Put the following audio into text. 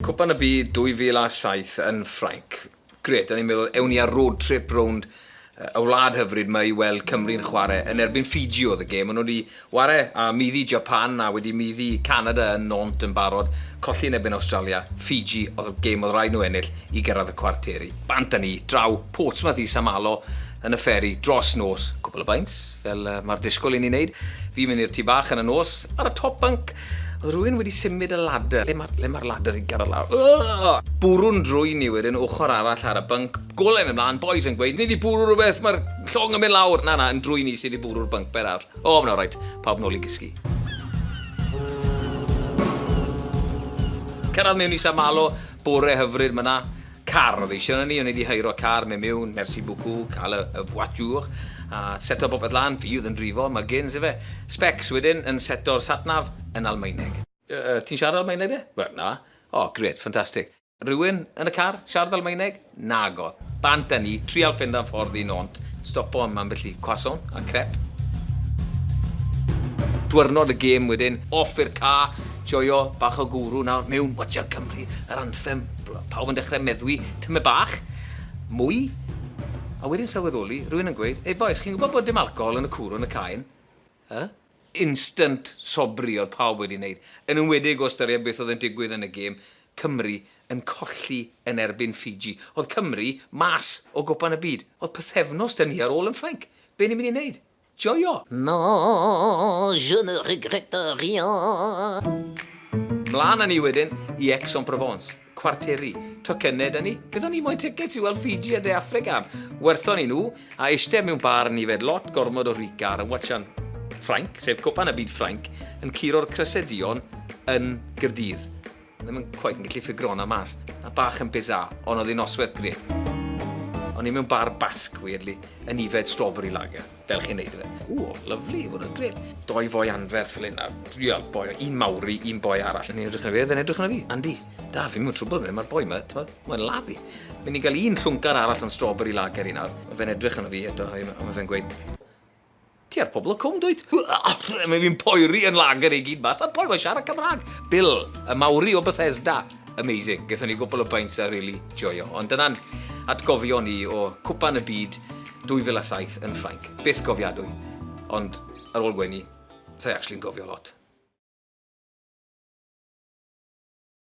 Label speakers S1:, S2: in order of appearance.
S1: Cwpan y Byd 2007 yn Ffrainc. Grêt, o'n i'n meddwl, ewn ni ar road trip rownd y wlad hyfryd 'ma i weld Cymru'n chwarae yn erbyn Fiji oedd y gêm. O'n nhw wedi ware a middi Japan a wedi middi Canada yn Nantes yn barod, colli yn erbyn Awstralia. Fiji oedd y gêm oedd rhaid nhw ennill i gyrraedd y cwarteri. Bant â ni, draw Portsmouth i Saint-Malo yn y fferi dros nos. Cwpl o beints, fel mae'r disgwyl i ni wneud. Fi'n mynd i'r tŷ bach yn y nos, ar y top bunk, oedd rhywun wedi symud y ladder. Le mae'r le ma ladder i gyrraedd lawr? Ugh! Bwrw'n drwy ni wedyn, ochr arall ar y bunk. Golau mynd mlaen, boys yn gweud, ni wedi bwrw rhywbeth, mae'r llong yn mynd lawr. Na, na, yn drwy ni sydd wedi bwrw'r bunk bed arall. O, mae'n alright, pawb nôl i gysgu. Cyrraedd mewn i Saint-Malo, bore hyfryd myna. Car oedd eisiau ni, o'n i wedi heiro car, mynd mewn, merci beaucoup, cael y voiture, a seto popeth lan, fi oedd yn drifo, mae gyns ife. Specs wedyn yn seto'r satnav yn Almaeneg. Ti'n siarad Almaeneg de? Wel, na. O, oh, grêt, ffantastig. Rhywun yn y car siarad Almaeneg? Nagodd. Bant â ni, trial ffindo'n ffordd i Nantes, stopo am ambell i croissant a crepe. Dwyrnod y gêm wedyn, off i'r ca, joio, bach o gwrw nawr, mewn, watcha Cymru, yr anthem, pawb yn dechrau meddwi, tymed bach, mwy. A wedyn sylweddoli, rhywun yn gweud, "Ei boys, chi'n gwybod bod dim alcohol yn y cwrw yn y cae?" Huh? Instant sobri oedd pawb wedi wneud. Yn enwedig o ystyried beth oedd yn digwydd yn y gêm, Cymru yn colli yn erbyn Fiji. Oedd Cymru mas o Gwpan y Byd. Oedd pythefnos 'da ni ar ôl yn Ffrainc. Be ni'n mynd i wneud? Joio!
S2: Non, je ne regrette rien.
S1: Mlaen â ni wedyn i Aix-en-Provence. Cwarteri. Tocynnau 'da ni. Beth o'n i moyn tickets i weld Fiji a De Affrica am? Werthon ni nhw, a eistedd mewn bar yn yfed lot gormod o Ricard yn watchan Ffrainc, sef Cwpan y Byd Ffrainc, yn curo'r Crysau Duon yn Gaerdydd. Ddim yn quite yn gallu ffigro hwnna mas. A bach yn bizarre, ond oedd hi'n noswaith grêt. O'n i mewn bar Basque, weirdly, yn yfed strawberry lager, fel chi'n neud fe. Ww, lovely, hwnna'n grêt. Doi foi anferth fel hyn, a real boi, un Maori, un boi arall. O'n i'n edrych arno fi, oedd e'n edrych arno fi. "Andy, da, fi'n mewn trwbl fan hyn, mae'r boi yma, t'mod, mae'n laddu. Mynd i gael un llwncar arall yn strawberry lager i nawr." Mae fe'n edrych arno fi eto, a mae fe'n gweud, "Ti ar Pobol y Cwm, dwyt?" Mae fi'n poeri yn lager i gyd math. A boi, mae'n siarad Cymraeg. Bill, y Maori o Bethesda. Amazing. Gaethon ni gwpl o pints a really joio. Ond dyna'n atgofion ni o Cwpan y Byd 2007 yn Ffrainc. Byth gofiadwy. Ond ar ôl gweud ni, sa'i actually'n gofio lot.